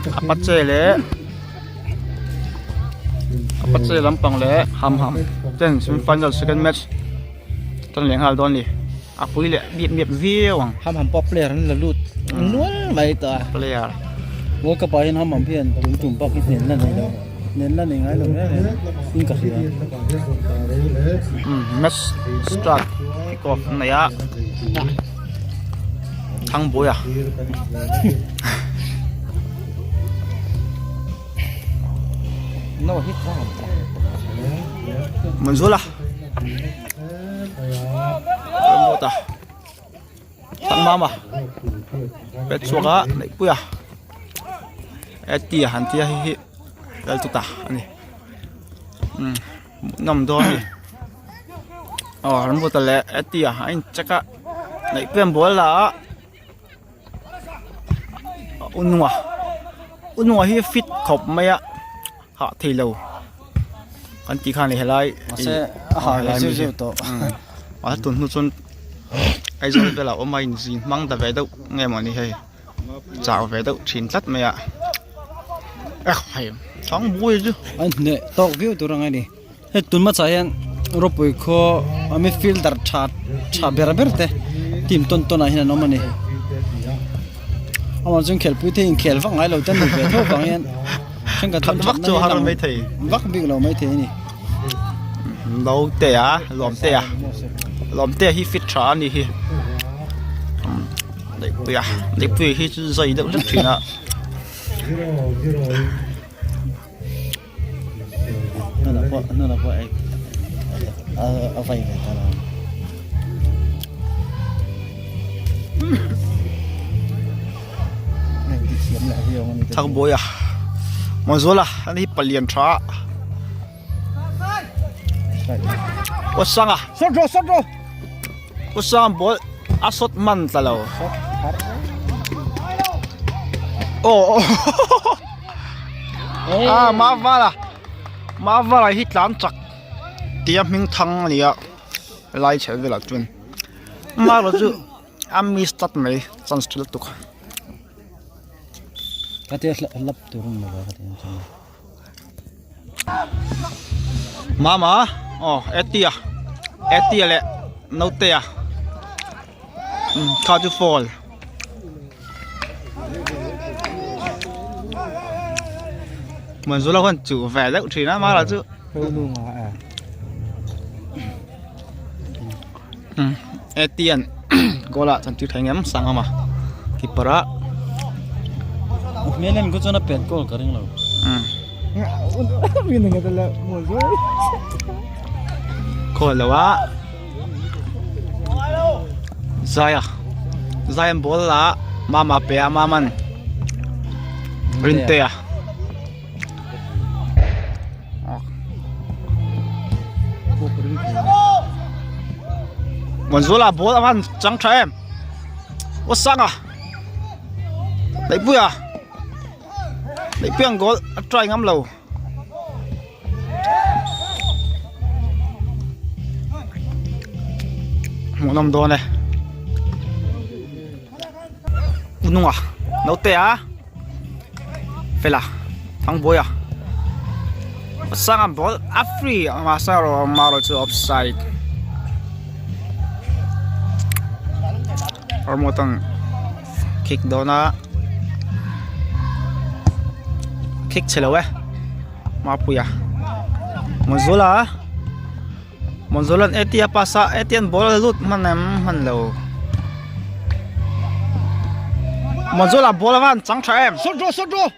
Apache leh Apache lampang leh ham ham ten semi final second match tan leh nghal dawn a ni a pui leh miap miap viau ang. Ham ham pawh player an la lut nual mai ta. Player. World Cup ah hian ham ham hian tum tum bak hi hnen la nei lo hnen la nei ngai lo reng reng in ka hria. Match start kick off an nei a Thangbuaia. No hit vang. Manzula. Ramawta Thangmama pet chhuak a Neihpuia Eti a han tia hei hi Laltuta a ni umm hmuhnawm dawn a ni aw Ramawta leh Eti a a in check a Neihpuia an bual la a Unua Unua hi fit khawp mai a hah thei lo kan tih khan helai mahse a hah ve zeuh zeuh tawh a tun hnu chuan Aizawl velah awm a inzin hmang ta ve deuh nge mawni hei chau ve deuh thin tlat mai a thang bui chu a hneh tawk viau tur ang a ni hei tun hmasa hian rawpui khaw a midfielder tha tha ber ber te team tawn tawn ah hian an awm a ni amah chuan khelpui te inkhel vak ngai lo te an ni ve tho vang hian thenkhat That vak chu har mai thei vak bik lo mai thei a ni no te a lawm te a lawm te hi fit tha a ni hi neihpuia neihpuia hi chu zai deuh hlek thin a. Thakbawia Mawzuala ani hi palian tha a Sanga Usang ball a sawt man ta lo aw ah Mavala Mavala hi tlan chak tia hming thang a ni a lai chhel velah chuan Mavala chu a miss tlat mai chance tha lutuk. Mama aw Etia Etia leh Nautea umm kha chu fall Manzula khuan chuh ve deuh thin a mara chu umm Etian goal ah chantir thei ngem Sangama keeper ah. Khawl lo a Zaia Zai an ball la Mama pe a Maman Rintea Manzuala ball a van chang tha em Aw Sanga Neihpuia. Neih piang goal a try ngam lo. Hmuh nawm dawn e. Ununga naute a fela thangbuai a sanga ball a free a mahse erawh marawh chu offside remote an kick dawn a kick chhe lo e mapuia Manzula Manzula'n Atia pass a Atia'n ball a lut hman em hman lo Manzula ball a van chang tha em Sawt rawh sawt rawh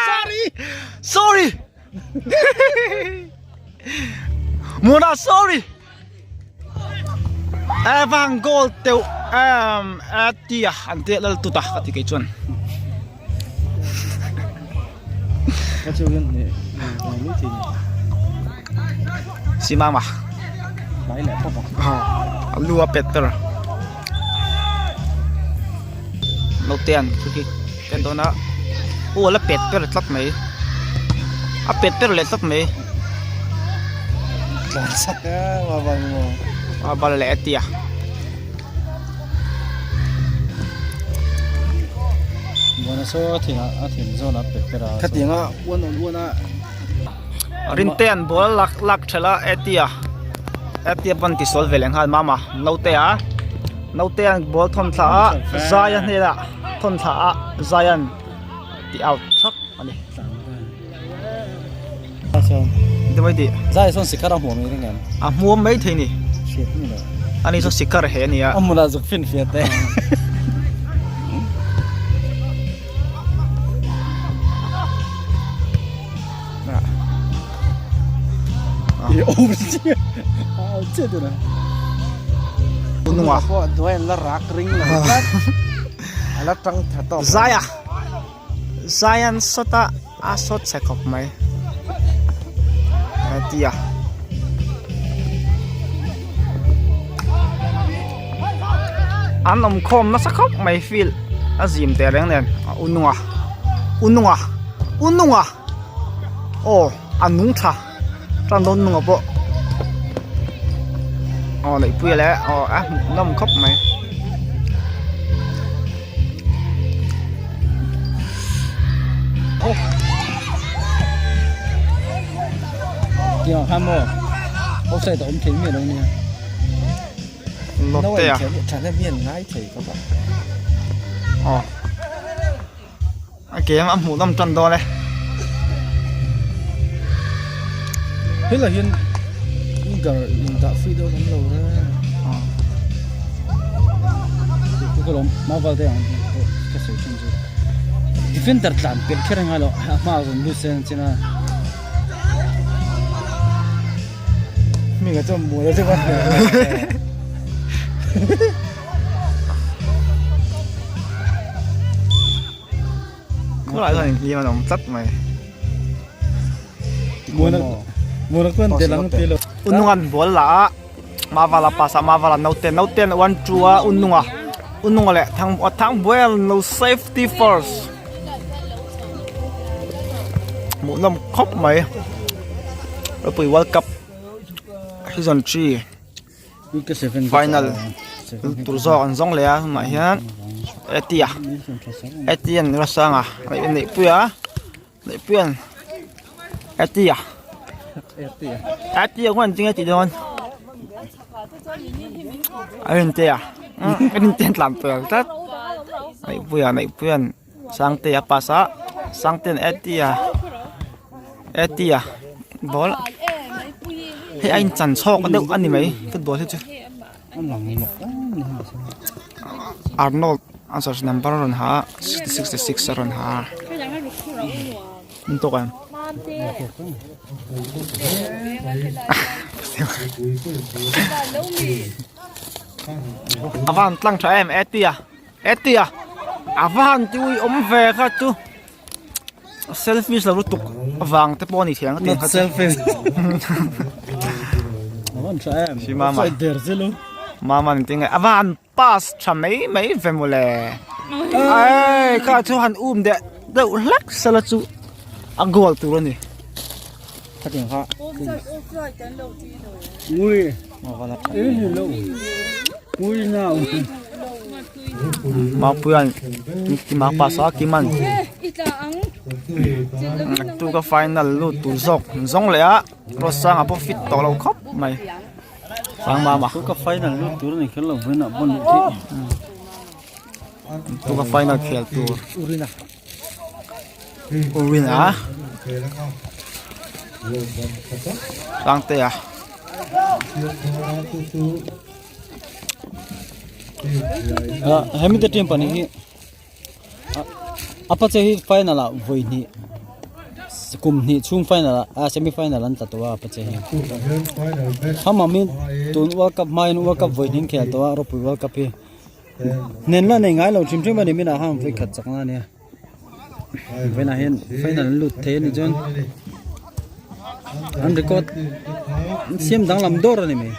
Sorry Sorry Muna sorry Evang goal teuh em atia an tia lal tuta ka ti kei chuan Si mama Lu a pet per Naute an khi khi ken dawn a aw la pet per tlat mai a pet per leh tlat mai a bal leh a tia. Muana saw a thin a thin zawn a pet ber a. Khatianga one on one a. Rintea'n ball lak lak thelh a Atia Atia pawn ti sual ve leh nghal mama Nautea Nautea'n ball thawn thla a Zaia hnenah thawn thla a Zaia'n ti out thak a ni. Zai sawn sikhar a hmuam mai ring em? A hmuam mai thei ni. Hriat ni lo. Ani sawn sikhar he a nia. A hmunah zuk fin fiah teh. I over chi. A che tu na. Nunga. Duai an la rak ring lo tlat. A la tang tha tawk. Zaia. Zion sawt a a sawt chhe khawp mai a ti a an awm khawm nasa khawp mai field a zim teh reng nen a u nung a u nung a u nung a aw a nung tha tan dawn nung a pawh aw neihpuia leh aw a hmuhnawm khawp mai. Tiang khan maw offside a awm thei miah lo nia. Lotte a. Thahnem hian ngai thei khawp a. Aw. A game a hmuhnawm tan dawn e. Helai hian gar indah free deuh an awm lo reng a. Chu ka lawm Marvel te ang pawh ka sawi thin chu. Defender tlan pelh kher a ngai lo a hma ah rawn lut se an chin a. Hming a chuan mual a deuh a. Khawlai chuan inhlim an awm tlat mai. Unungan ball la a Mavala pass a Mavala naute naute an one two a Ununga Ununga leh thang Thangbuai a lo safety first hmuhnawm khawp mai ropui world cup season 3 Final tur zawk an zawng leh a tunah hian Atia Atia an Rosanga Neihpuia Neihpuia'n Atia Atia khuan tinge tih dawn a Rintea Rintea tlan pel tlat Neihpuia Neihpuia'n Sangtea pass a Sangtea'n Atia Atia ball hei a inchan chhawk deuh a ni mai football hi chu Arnold a jersey number a rawn ha a 66 a rawn ha a an tawk em a van tlang tha em Atia Atia a van ti ui awm ve kha chu. Selfish lo lutuk avang te pawh a ni thei ang a tih kha chu. Si mama. Mama an ti nge a van pass tha mai mai ve mawle. Ai kha chu han um deh deuh hlek sela chu a goal tur a ni. Mapuia'n Kima pass a Kima'n naktuk a final lut tur zawk an zawng leh a Rosanga pawh fit tawh lo khawp mai Sangmama naktuk a final khel tur. Urina Sangtea Hemi te team pahnih hi apa che hi final ah vawi hnih kum hnih chhung final ah semi final an tla tawh a apa che hi hama mi tun world cup hma in world cup vawi hnih an khel tawh a ropui world cup hi. Hnen la nei ngai lo hrim hrim a ni minah khan vawi khat chakna a nia vawiinah hian final an lut thei a nih chuan an record an siam danglam dawr a ni mai.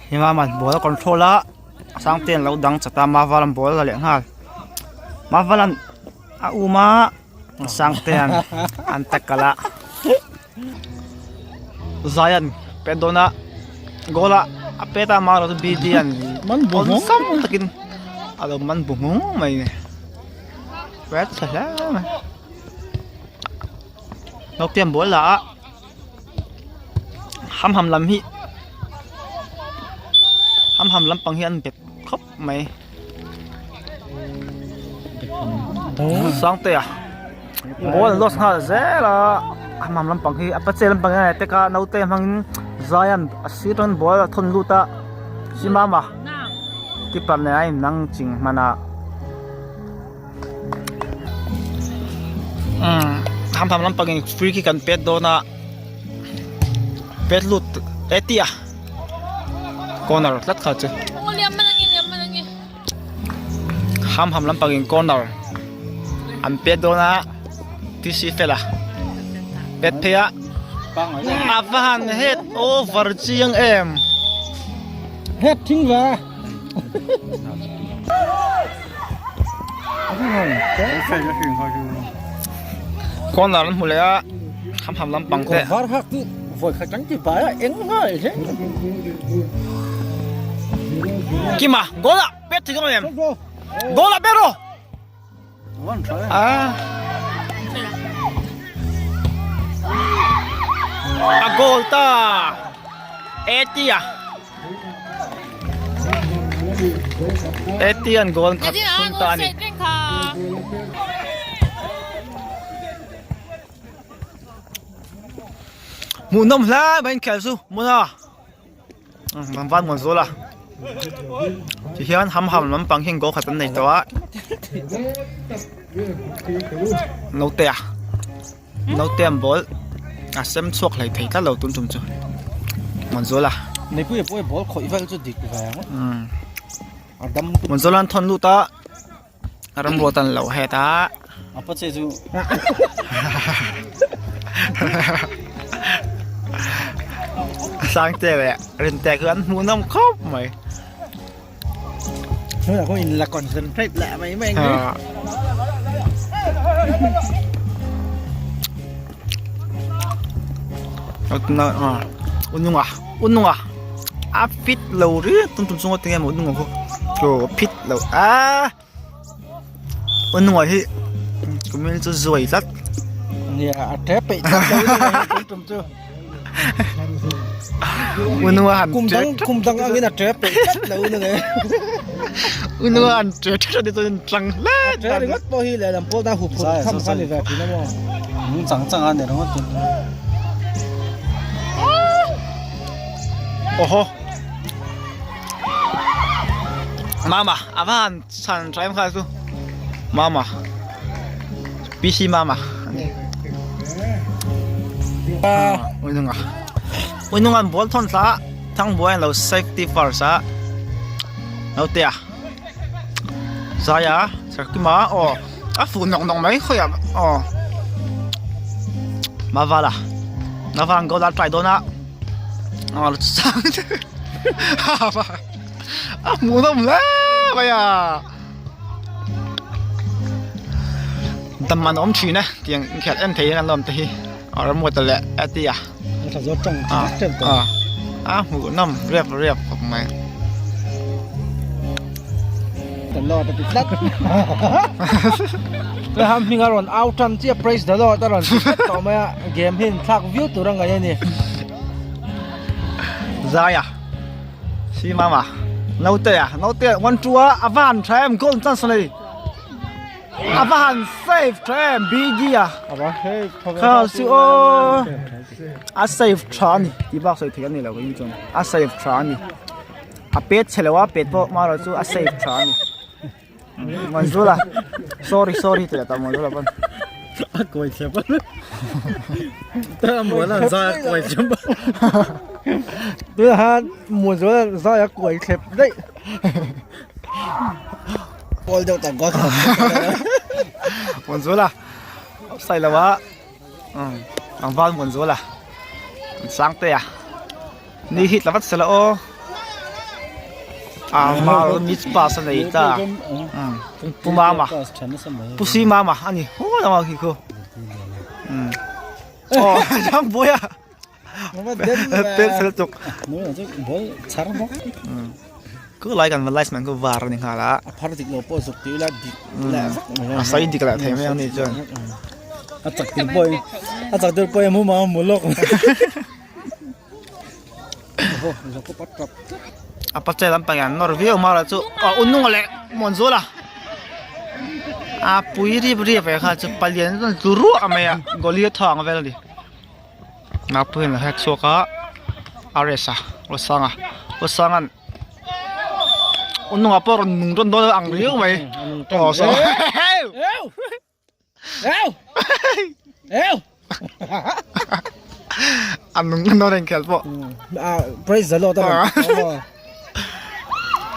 Himama'n ball a control a Sangtea'n lo dang chat a Mavala'n ball a la leh nghal Mavala'n a um a Sangtea'n an tackle a Zaia'n pet dawn a goal a a pet a amaherawhchu Bd-a'n awlsam takin a lo man bu nghung mai a ni pet chhe hle mai Naupang ball la a ham ham lam hi ham ham lampang hi an bet khawp mai Sangtea ball an lost nghal zel a ham ham lampang hi a pache lampang hian a attack a naute hmangin Zaian a sir atangin ball a thawn lut a Chimama keeper nen a inang ching hman a. Ham ham lampang in free kick an pet dawn a pet lut e tia corner tlat kha chu ham ham lampang in corner an pet dawn a T_C fela pet phei a a va han head over chiang em head thing va. Corner an hmu leh a ham ham lampang te var hak chu vawi khat kan ti bai a eng nghal hle Kima goal ah pet thei dawn em goal ah pet rawh a a goal ta Etia Etian goal khat thun ta a ni. Hmuhnawm hle mai inkhel chu hmun a an van muan zawl a tihian ham ham lampang hian goal khat an nei tawh a naute a. Naute an ball a sem chhuak hlei thei tlat lo tun tum chu Manzuala Mipui pawh ball khawih vel chu dik ve ang a dam Manzuala an thawn lut a ramruat an lo het a a pa che chu Sangte leh Rinte chu an hmuh nawm khawp mai Thế là có nhìn là còn dần phép lạ mấy mấy anh ấy. Ununga ununga a fit lo ri tum tum chunga tinge maw ununga khu chu fit lo a ununga hi kumin chu zuai tlat nia a tre peih tlat lo tum tum chu Unua han kum dang kum dang angin a tre peih tlat lo na nge Unua han tre tlat ani chuan tlang hle tre ringawt pawh hi lehlam pawh ta hup hup tham kha ni ve thin a maw nung chang chang a ni ringawt tun Oho Mama ava han chhan tha em kha chu Mama PC Mama Ui nunga Ui nunga an ball thawn thla a Thangbuai an lo safety first a Naute a Zai a Sarkima aw a fuh nawk nawk mai khawi ah aw Mavala Mavala an goal a try dawn a aw sang a hmuh nawm hle mai a. Dam an awm thin a tiang inkhelh en thei hian an lawm te hi a ramawt leh a ti a a hmuh nawm riap riap khawp mai. Ham hming a rawn au tan chiah praise the lord a rawn ti tlat tawh mai a game hi inthlak viau tur a ngaih a ni. Zai a. Si mama naute a naute one two a a va han tha em goal chance a nei a va han save tha em BD a kha chu aw a save tha a ni tih bak sawi theih a ni lo in chuan a save tha a ni a pet chhe lo a pet pawh marawh chu a save tha a ni. Manzula sorry sorry tih ta Manzula pawn a kawi thlep a ta muan a zai a kawi thlep a tunah khan Manzula zai a kawi thlep daih pawl deuh tak kha Manzula offside lo a tlangval Manzula. Sangtea ni hi tla vat sela aw a mal miss pass a nei ta pu mama pu si mama a ni haw lama khi khu aw chang buai a pen fel tuk ku lai kan lice man ku var ani nghal a a phar dik lo pawh zuk tih ila dik leh vek mai a sawi dik leh thei mai ang ni chuan a chak tir pawh a chak tir pawh mu ma mu lawk a pache lampang hian nawr viau mara chu a unung leh muan zual a a pui rip rip ve kha chu palian chuan tlu ruah mai a goli a thawng vel a ni. Naupangin a hek chhuak a RS a Rosanga Rosanga'n aw hnungah pawh rawn nung rawn dawn ang riau mai aw saw a nung rawn dawn engkhel pawh praise the lord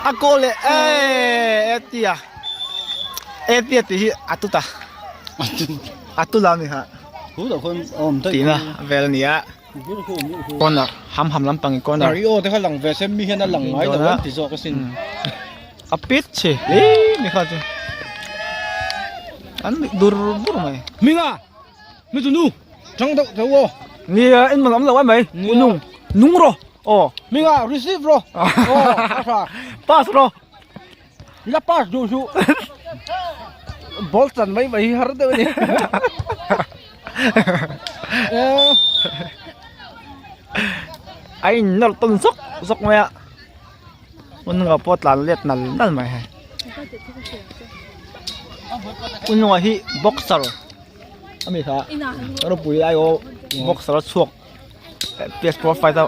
a kaw leh e tia e tia tih hi a tuta a tula a ni kha. Tihna vel a ni a corner ham ham lampang in corner i aw te kha lang ve se mi hian a lang ngai lo an ti zawk asin a pit che ih mi kha chu an nuih dur dur mai minga mi chu nu chang deuh deuh aw nia en man awm lo a mai nung nung rawh aw minga receive rawh aw a tha pass rawh La pass duh suh. Ball chan mai mai hi har deuh a ni. A in nawr tawn zawk zawk mai a. Ununga pawh tlan let nal nal mai hei. Ununga hi boxer a mi kha ropui lai aw boxer a chhuak PS4 fight a.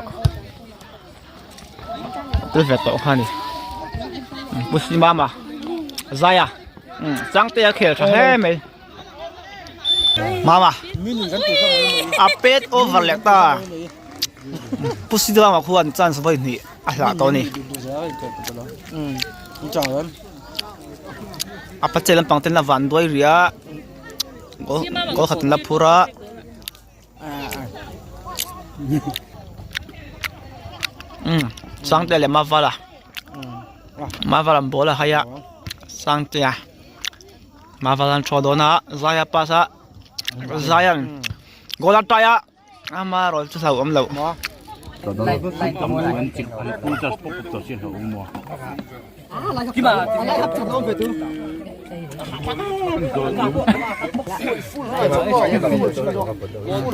Tel ve tawh kha ni Pu Simama Zaya Changte a khel tha hle mai Mama a pet over leh ta Pu Simama khuan chance vawi hnih a hlah tawh a ni a pache lampang ten a van duai rih a goal khat an la phur a. Sangtea leh Mavala Mavala an ball a hai a Sangtea Mavala an throw dawn a Zaia pass a Zaia'n goal a try a ama erawh chu hlauhawm loh.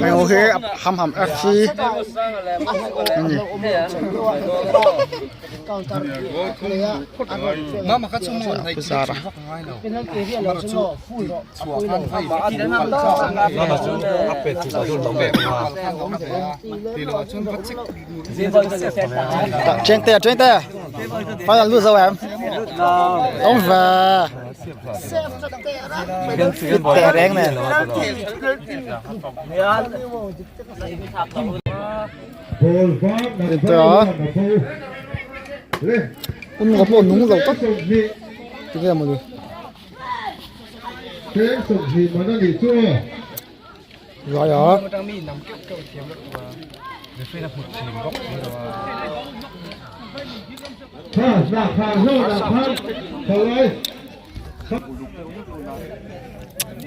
Hei ho hi ham ham FC ani Puzara Chengte chengte Phải là lose đâu em Không về Tè reng này Un ngọc bộ núng dầu tắt Cái gì mà được Rồi hả?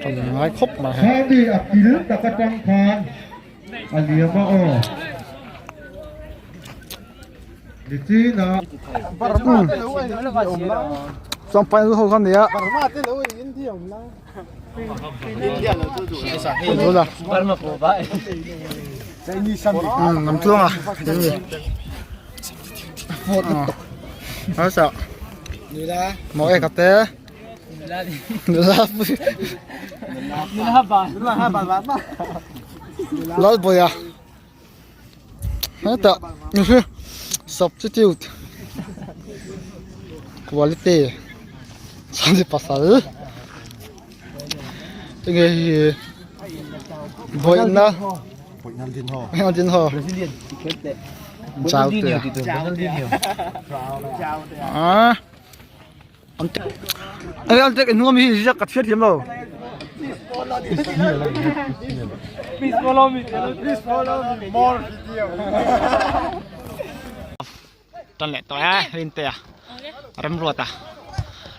Ngai khawp mai hei. Chuan final ho kha nia. Nằm thương à Đó sợ Mỗi cà té Lal boy à Hetah substitute quality chuan pasal enge hi vawiina din ho chau te ah eng eng hnung ami hi ziak ka chhiar thiam lo. Please follow me. Please follow me. More video. Tan leh tawh e Rintea Remruata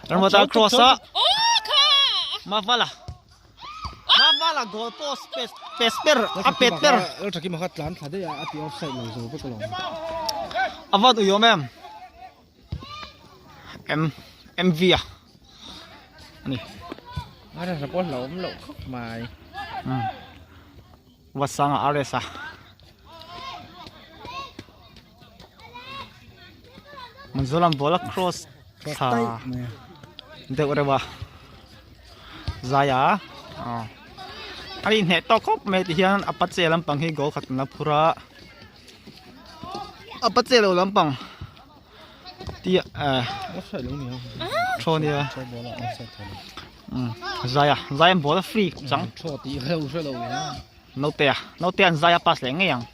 Remruata cross a Mavala Mavala goal post pet pet per a pet per Lal Thakima kha tlan thla daih a a ti offside lo zo vek alawm. A van ui awm em M MV a ani. A rasa pawh hlauhawm loh khawp mai. Vasanga RS a. Manzualam ball a cross thla deuh reuh a zai a a inhneh tawk khawp mai ti hian a pache lampang hi goal khat an la phur a a pache lo lampang tih eh thaw nia zai a zai an ball a free chang naute a naute an zai a pass leh ngei ang.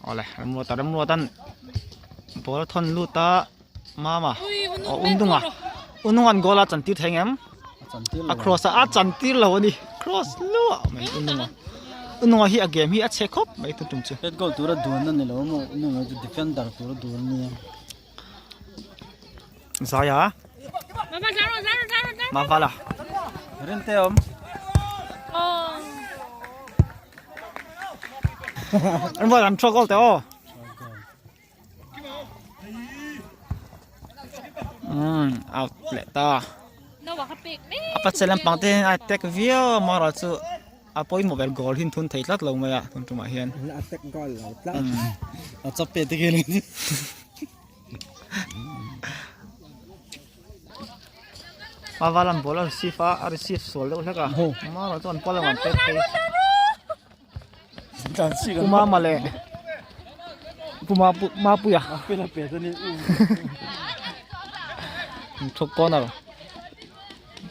Awle remruata remruatan ball a thawn lut a mama aw undunga undungan goal a chantir thei ngem a cross a a chantir lo ani cross luah mai undunga undunga hi a game hi a chhe khawp mai tun tum chu head goal tura dun ani lo maw undunga chu defender tura dun ani zaya mavala rinte awm An voi an thua goal te aw. Um out leh ta. A pache lampang te hian a attack viau a amaherawh chu a pawimawh ber goal hi an thun thei tlat lo mai a tun tumah hian. Attack goal lo tlat. A chap pe te khian. Pava lam ball a receive a a receive sual deuh hlek a amaherawh chu an pawl lamah an pet phei Puma male Puma Mapuia thuk corner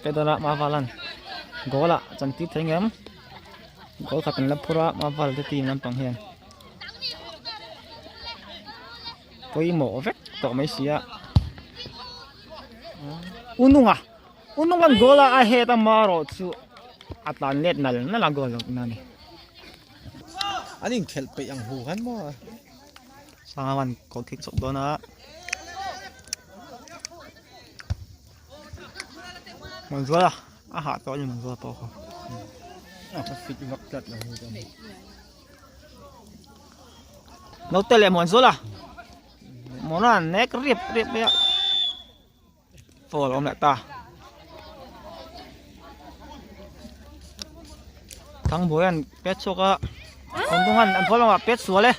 pe dawn a Mavalan goal ah chantir thei ngem goal khat an la phur a Maval te team lampang hian. Pawimawh vek tawh mai si a ununga ununga goal a a head a marawh chu a tlan let nal nal a goal na ni an inkhelh peih ang hu han maw sangawan goal kick chawp dawn a Manzuala a hah tawh a ni Manzuala pawh kha a fit vak tlat lo hu chuan. Naute leh Muanzula Muana an nek riap riap mai a foul a awm leh ta Thangbuai an pet chhuak a Thawndung an ball lamah pet sual e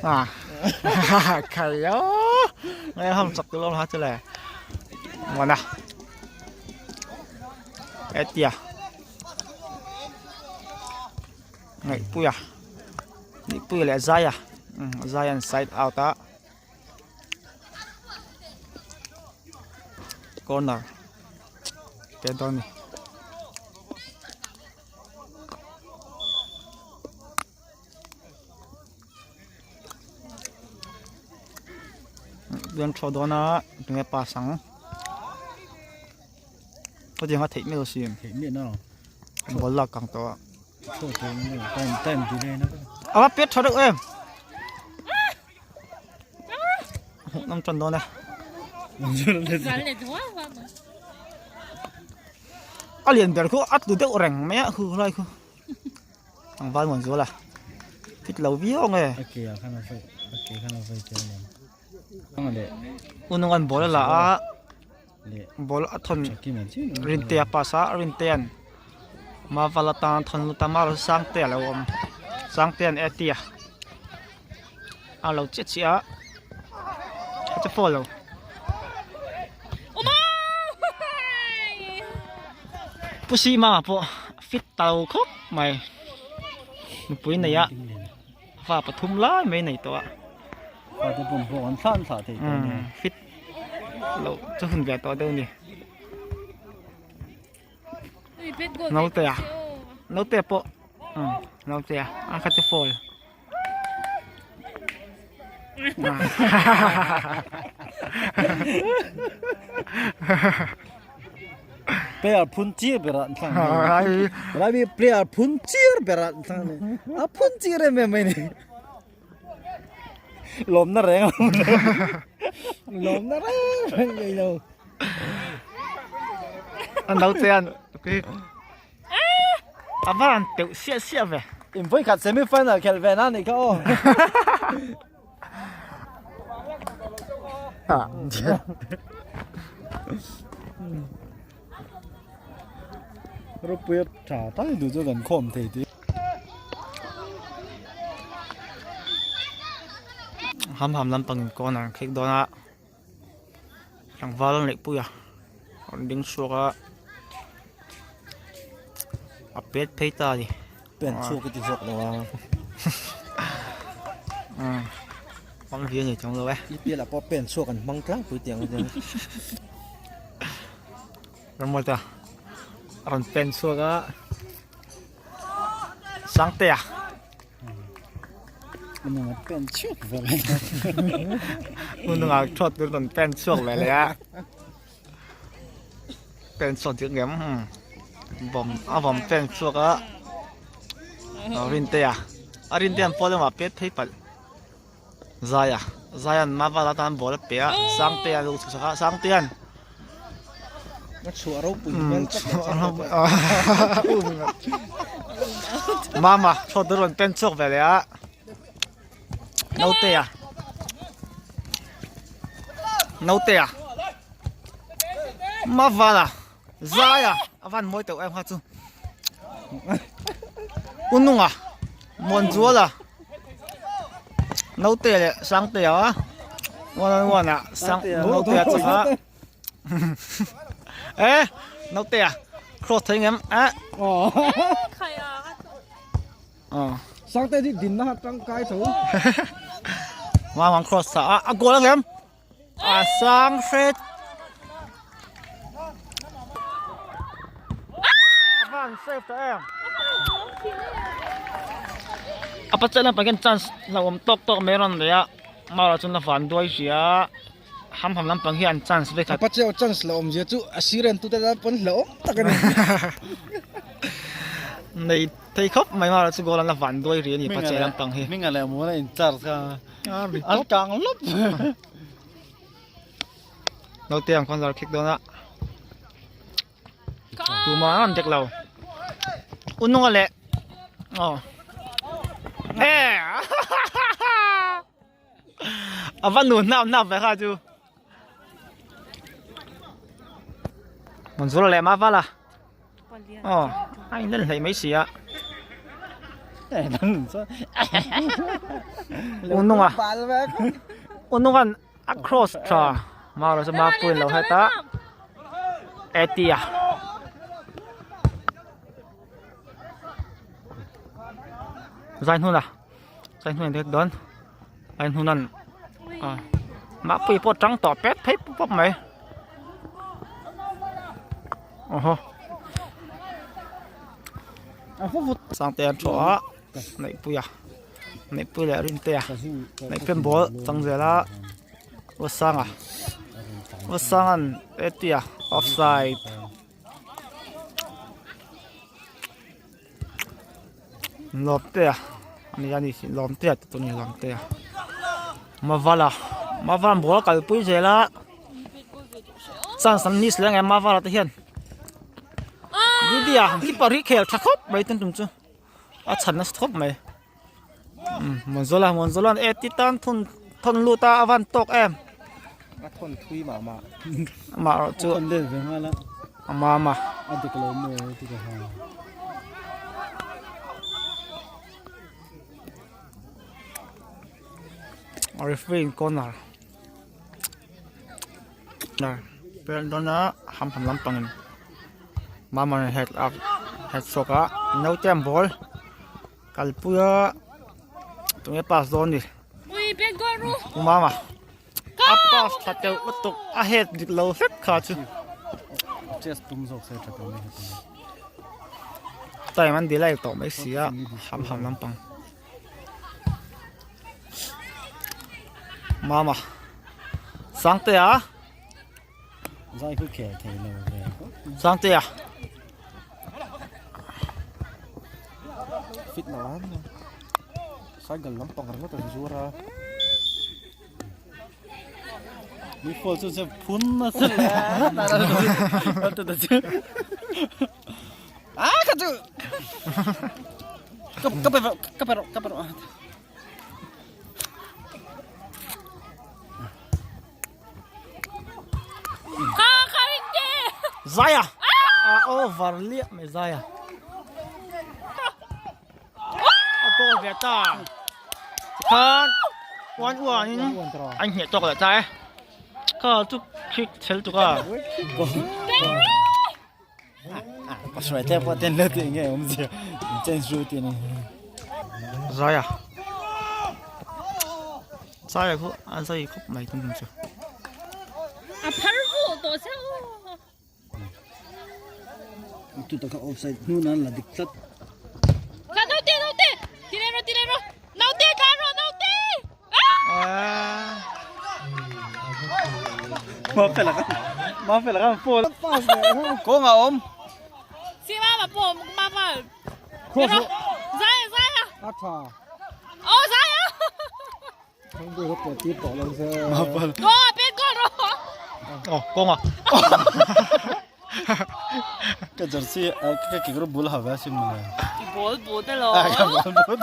À, khayo. Nghe không chọc tôi luôn hả chứ lè. Ngon à. Ê tìa. Ngaihpuia. Ngaihpuia leh Zaia. Zaia an side out a. Corner te dawn ni bian thaw dawn a tunge pass ang hetiang a theih miah lo si theih miah na ball lak kang tawh a. Time time delay na a va pet tha deuh em. Hmuh nawm tan dawn e. A lian ber khu a tlu deuh reng mai a khu lai khu. Tlangval muan zual a. Fit lo viau ang e. Unung an ball a la a. Ball a thawn Rintea pass a Rintea'n Maval atang a thawn lut a Maval chu Sangtea a lo awm Sangtea'n Etia a lo chiah chiah a a che foul lo Pu Sima pawh a fit ta lo khawp mai nupui nei a fa pathum lai mai nei tawh a. Fate pawm pawh an thlah an thlah thei tawh nia. Fit lo chu hun ve tawh deuh ni. Nautea Nautea pawh Nautea a kha chu foul. Player phun chir berah an thlang ni. Lai mi player phun chir berah an thlang ni. A phun chir em em mai ni. Lawmna reng a awm lo. Lawmna reng reng nei lo. An lo che an a va han teuh siah siah ve. In vawi khat semi final khelh ve na nih kha aw. Ropui a tha tai duh chu kan khawm thei tih. Ham ham lampang in corner an khek dawn a tlangval an leihpui a rawn ding chhuak a a pet phei ta a ni. Pen chhuak i ti zawk lo a. Hmang vi a ni chuang lo e. EPL ah pawh pen chhuak an hmang tlangpui tiang a nia. Ramawta a rawn pen chhuak a Sangtea. Ununga pen chhuak ve leh. Ununga thawt tur rawn pen chhuak ve leh a. Pen chhuak dik ngem bawm a bawm pen chhuak a Rintea a Rintea an pawl lamah pet phei palh Zaia Zaia'n Mavala atan ball a pe a Sangtea a lo chhuak sak a Sangtea'n A chhuah ropui hmel tak Mama thawt tur rawn pen chhuak ve leh a Nautea Nautea Mavala Zaia a van mawi teuh em kha chu Ununga Muanzuala Nautea leh Sangtea one on one ah Sang Nautea chak a e Nautea cross thei ngem e Sangte hi dinna kha tangkai tho. Mamang cross sa a, a goal ang em? A sang hret. A van save ta em. A pachal lampang hian chance hlauhawm tawk tawk mai a rawn nei a, Mara chuan a van duai hria. Ham ham lampang hi an chance vek a. A pacheu chance la awmzia chu a sir en tute tan pawn hlauhawm tak a ni. Nei thei khawp mai mara chu goal an la van duai rih a ni pacheu lampang hi. Hminga leh Muana in charge kha an kang lawp. Naute ang khawn zar khik dawn a. Tuma an dek lo. Ununga leh. Oh. Eh. A va nu hnap hnap ve kha chu. Manzura leh ma vala. Oh, a in len hlei mai si a. Ununga. Unungan a cross tha. Mara chu ma puin lo heta. Etia. Zai hnuna. Zai hnuai dek dawn a in hnunan ah mahpui pawh tang tawh pet phei pawp pawp mai awhaw sangte an thawh a neihpui a neihpui leh rintea neihpui an ball chang zel a Ruatsanga Ruatsanga'n Etia offside. Lawmtea ani a ni Lawmtea te chu a ni Lawmtea Mavala Mavala an ball a kalpui zel a chance an miss leh ang em Mavala te hian Didi a keeper hi khel tha khawp mai tun tum chu a chhan nasa khawp mai Muanzawla Muanzawla an e ti tan thun thawn lut a a van tawk em a thawn thui mah mah amah erawh chu thawn let ve nghal a ama ama a dik lo maw ti ka ha referee in corner pen dawn a ham ham lampang in mama head up head chhuak a naute an ball kalpui a tunge pass dawn ni. Mama a pass tha teuh lutuk a head dik lo hlek kha chu. Chess tum zawk se tha tur ni. Time an delay tawh mai si a ham ham lampang. Mama Sangtea Zai khu khel thei lo ve. Sangtea Fit lo an. Cycle lampang ringawt an zuar a. Mi phone chu se phun na se le. Ta ta chu. Ah ka chu. Ka ka pe ka pe ka pe. Zaya a over liah mai Zaya a goal ve ta tikhan uan uan in an hneh tawk leh ta e kha chu khik chhel tuk a. Ka hruai te pawh ten lo tih nge awm zia change ru tih ni. Zaya Zaya khu a zai khawp mai tum chu. A phar vu tawh che u. Tu taka offside hnu nan la dik tlat. Ka naute naute ti leh rawh ti leh rawh naute tlan rawh naute. Kawngah awm. Si mama pawh mama. Zai zai a. A tha. Oh zai a. Kawngah pen goal rawh. Oh kawngah. Ka jersey ka kekawr bul ha ve a sin mawle. I ball but alo. Ka ball but.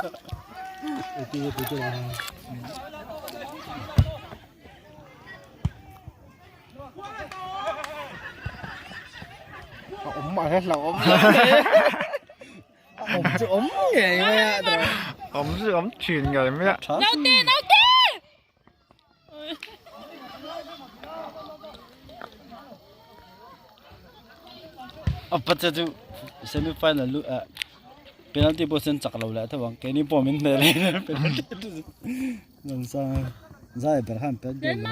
A awm a hlauhawm A awm chu awm ngei mai a. Awm chu awm thin ngei mai a. Naute naute. A pacha chu semi final lu ah penalty pawh sen chak lo leh tho ang keini pawh min hneh leh penalty chu rawn sang a zai ber khan pet goal lo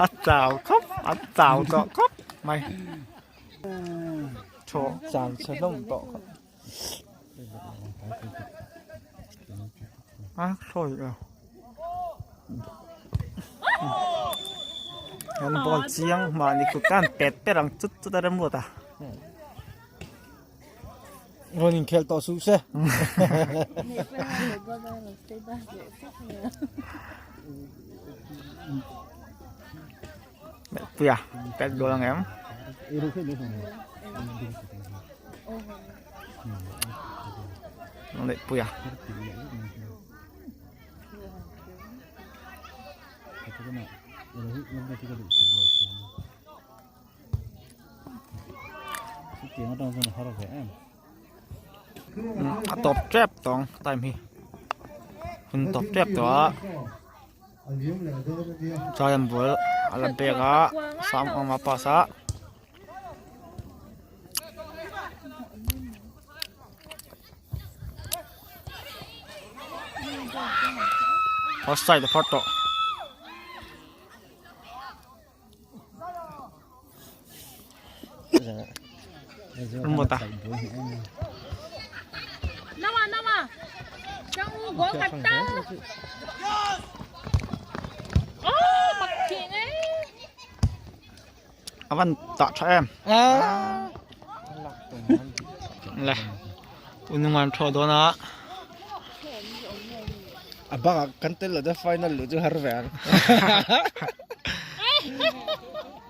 a chau khawp a chau tawh khawp mai Thaw chang chhe hlawm tawh khawp. A sawi lo. An ball chiang mahni kut khan pet per ang chut chut a remruat a. Rawn inkhel tawh suh se. Puia pet goal ang em. Puia. A tawp tep tawng time hi hun tawp tep tawh a giant ball a la bag a sam awm a pass a. Offside a phawt tawh. Mota. Nama nama. Chang gol kata. Oh, mak thing ấy. Avan tah tha em. Le. Unungan thaw dawn a. A bangah kan tel lo chuan final luh chu har ve ang.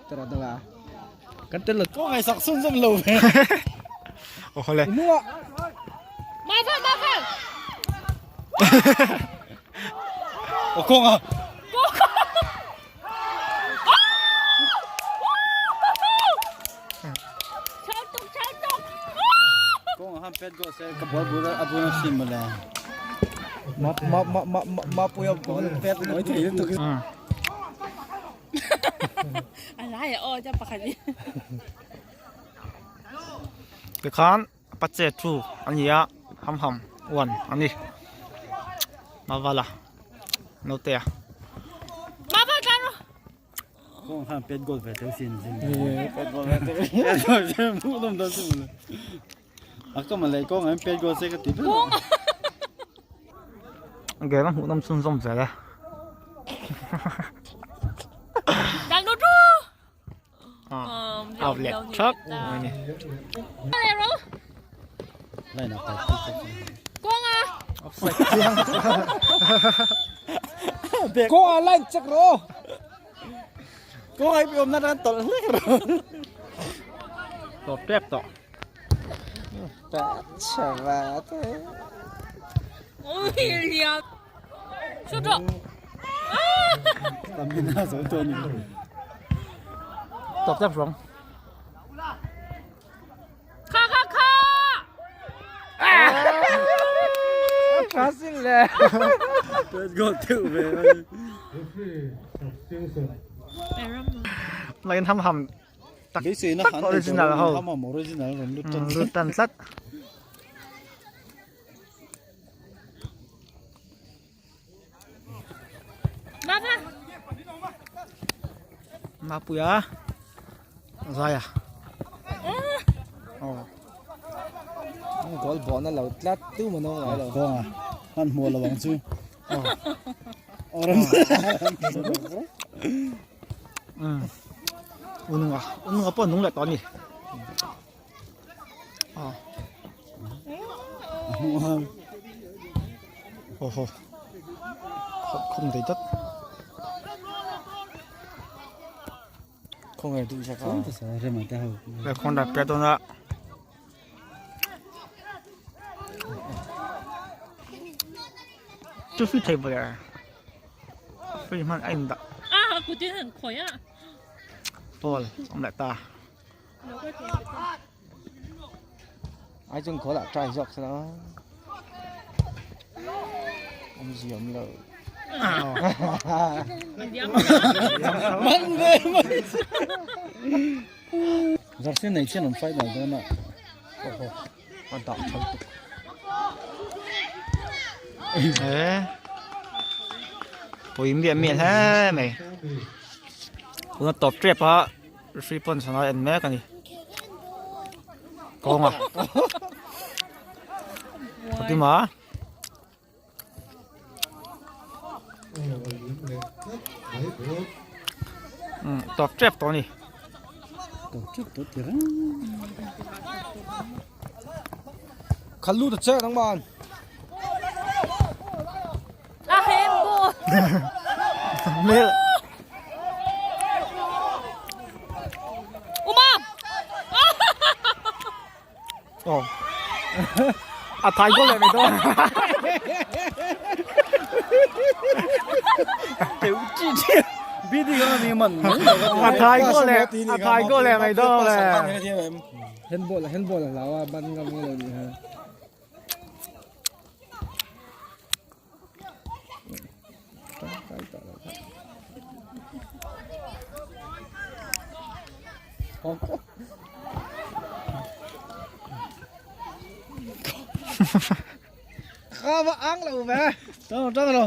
Tara deuh a. Kan tel lo. Kawng ngaihsak chhun zawm lo ve. Aw hawle. Ma phal ma phal. Aw kawng a. Kawng a han pet goal se ka ball bul a bul a sim mawle. Ma ma ma ma ma ma puia ball pet Noi thei lutuk. A lai a aw chuan pakhat hi. Tikhan pache thu a ni a. Ham ham 1 ani. Mavala Nautea. Maval tlan rawh. Kawng khan pet goal ve teuh sin sin. Pet goal ve teuh. Pet goal ve mu dom dom chu. A ka malai kawng an pet goal se ka ti ber. Game a hmuh nawm chhunzawm zel e. Tlan rawh ru. Out leh thak mai ni. Kawnga. Offside chiang. Kawnga line check rawh. Kawnga i awmna ran tawlh hlek rawh. Tawp tep tawh. Ui liam. Shoot rawh. Stamina zo tawh ni. Tawp tep rawng. Kha kha kha. Tha sin le. Pet goal teuh ve. Lain ham ham tak tak original ho. Ham ham original rawn lut tan. Lut tan tlat. Mapuia Zaya. Oh. Goal bawhna lo tlat tu mano ngai lo. Kawnga hman hmuh lo ang chu. Ununga, ununga pawh nung leh tawh a ni. Oh. Oho. Khum dei dat. Khong er du saka. Le khong da pe dona. Chu fi thei bole. Fi man ain da. Ah, kutin han khoya. Ball om lại ta. Ai chung khó là try dọc sao ông gì ông lợ Man ve mai. Jersey nei chen an final dawn a. Oho, a dah tha lutuk. Ê. Pui miah miah hle mai. Tuna tawp tep a referee pawn sana en mek a ni. Kawnga. Fatima. Tawp tep tawh a ni. Tawp tep tawh ti reng. Khan lut a che nangman. A hem bawk. Mel. Uma. Oh. A thai goal leh mai dawn. BD kan ani man. A thai goal leh a thai goal leh mai dawn le. Handball handball a hlau a ban ngam nge lo ni ha. Kha va ang lo ve. Tang tang lo.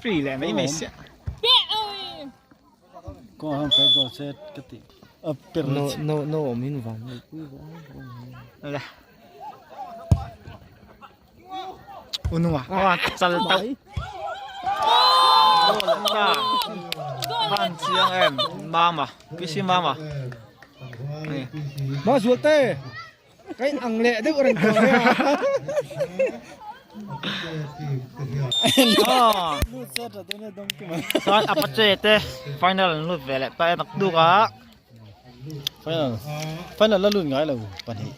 Free leh mai mai sia. Ko han pe go set ka ti. A per No no no om hin van ni pui va. Le. Ununga. Aw chal tauh. Ta. Van chiang em. Mama. PC mama. Ma zual te. Cái ang leh deuh reng tawh nia. Chuan Apache te final an lut ve leh ta e naktuk a. Final final la lut ngai lo pahnih.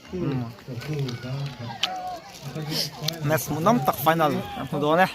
Match hmuhnawm tak final an hmu dawn e.